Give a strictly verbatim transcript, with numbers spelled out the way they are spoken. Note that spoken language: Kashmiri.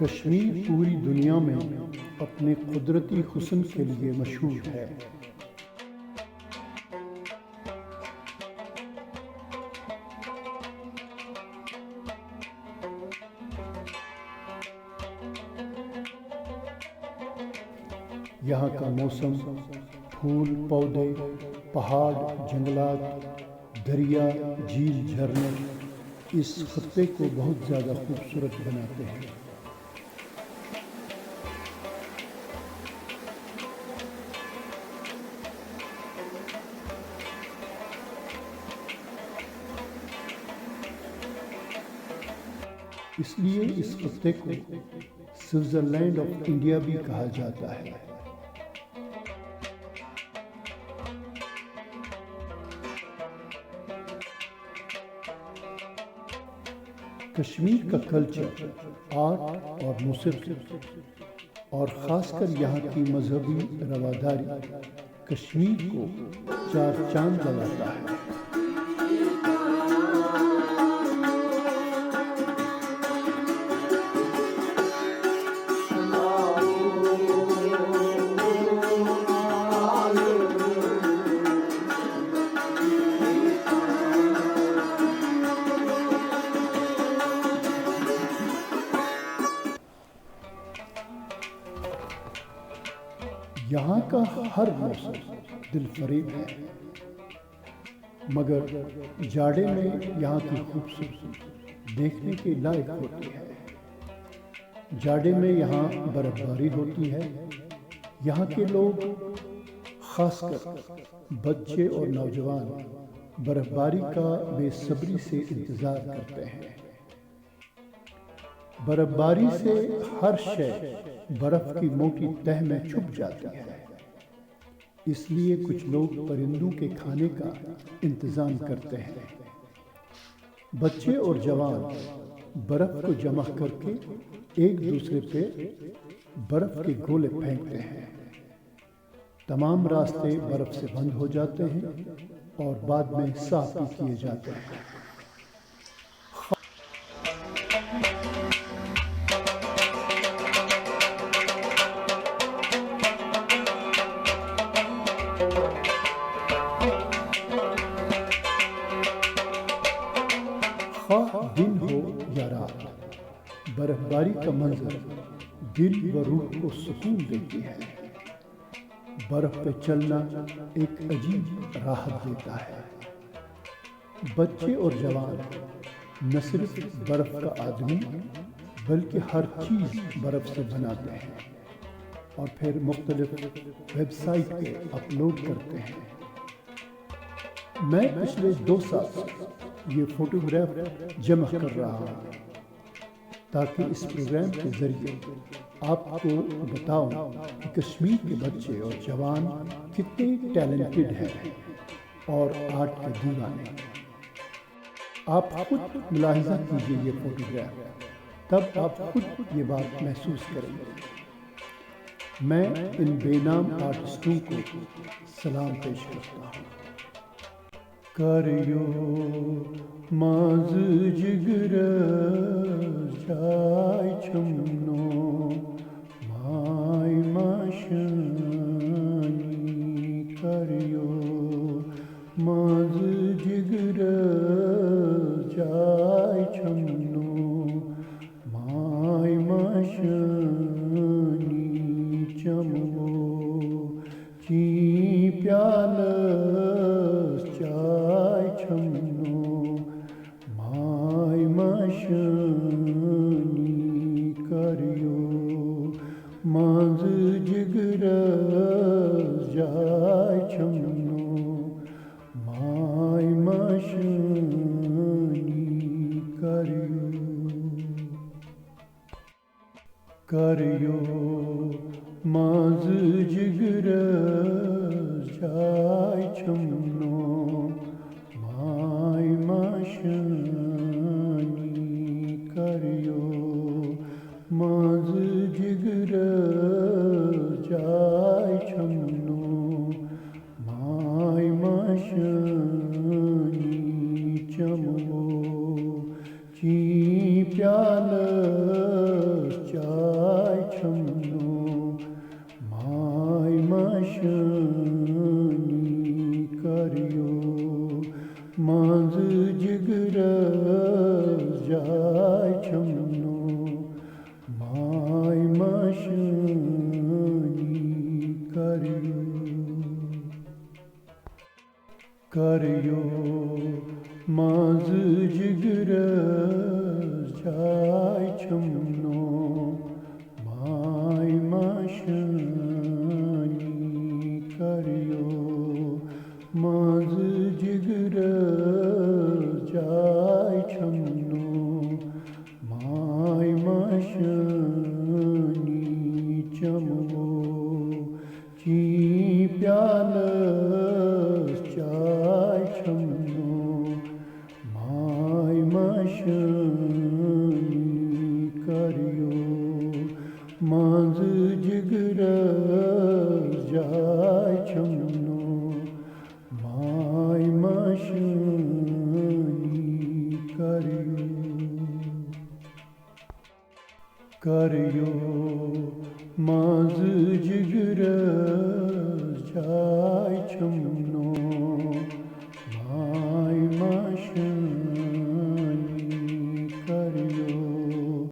کشمیر پوری دنیا میں اپنے قدرتی حسن کے لیے مشہور ہے۔ یہاں کا موسم، پھول، پودے، پہاڑ، جنگلات، دریا، جھیل، جھرنے اس خطے کو بہت زیادہ خوبصورت بناتے ہیں۔ اس لیے اس خطے کو سوئٹزرلینڈ آف انڈیا بھی کہا جاتا ہے۔ کشمیر کا کلچر، آرٹ اور موسیقی اور خاص کر یہاں کی مذہبی رواداری کشمیر کو چار چاند لگاتا ہے۔ یہاں کا ہر موسم دل فریب ہے، مگر جاڑے میں یہاں کی خوبصورتی دیکھنے کے لائق ہوتی ہے۔ جاڑے میں یہاں برف باری ہوتی ہے۔ یہاں کے لوگ، خاص کر بچے اور نوجوان، برف باری کا بے صبری سے انتظار کرتے ہیں۔ برف باری سے ہر شے برف کی موٹی تہہ میں چھپ جاتی ہے، اس لیے کچھ لوگ پرندوں کے کھانے کا انتظام کرتے ہیں۔ بچے اور جوان برف کو جمع کر کے ایک دوسرے پہ برف کے گولے پھینکتے ہیں۔ تمام راستے برف سے بند ہو جاتے ہیں اور بعد میں صاف بھی کیے جاتے ہیں۔ خواہ دن ہو یا رات، برف باری کا منظر دل و روح کو سکون دیتی ہے۔ برف پہ چلنا ایک عجیب راحت دیتا ہے۔ بچے اور جوان نہ صرف برف کا آدمی، بلکہ ہر چیز برف سے بناتے ہیں اور پھر مختلف ویب سائٹ پہ اپلوڈ کرتے ہیں۔ میں پچھلے دو سال سے یہ فوٹوگراف جمع کر رہا ہوں، تاکہ اس پروگرام کے ذریعے آپ کو بتاؤں کہ کشمیر کے بچے اور جوان کتنے ٹیلنٹڈ ہیں اور آرٹ کے دیوانے۔ آپ خود ملاحظہ کیجیے یہ فوٹوگراف، تب آپ خود یہ بات محسوس کریں گے۔ میں ان بے نام آرٹسٹوں کو سلام پیش کرتا ہوں۔ کر یو منٛزٕ جِگرَس جاے چھَم نہٕ ماے ماشانی۔ کر یو منٛزٕ جِگرَس جاے چھَم نہٕ ماے ماشانی۔ چمو چی پیالس چاے چھم نو ماے ماشانی۔ کریو منٛزٕ جِگرَس جاے چھم نو ماے ماشانی۔ کریو کریو منٛزٕ جِگرَس جاے چھم نو ماے ماشانی۔ کریو منٛزٕ جِگرَس جاے چھم نو ماے ماشانی۔ چمو چی پیالس چاے چھم نو، ماے ماشانی کریو، منزٕ جگرس جاے چھم نو، ماے ماشانی کریو۔ کریو منزٕ جگرس جاے چھم نو، ماے ماشانی کریو منزٕ جگرس جاے چھم نو، ماے ماشانی چمو، چی پیالس چاے چھم نو، ماے ماشانی کریو، منزٕ جگرس جاے چھم نو، ماے ماشانی کریو۔ کریو منزٕ جگرس جاے چھم نو،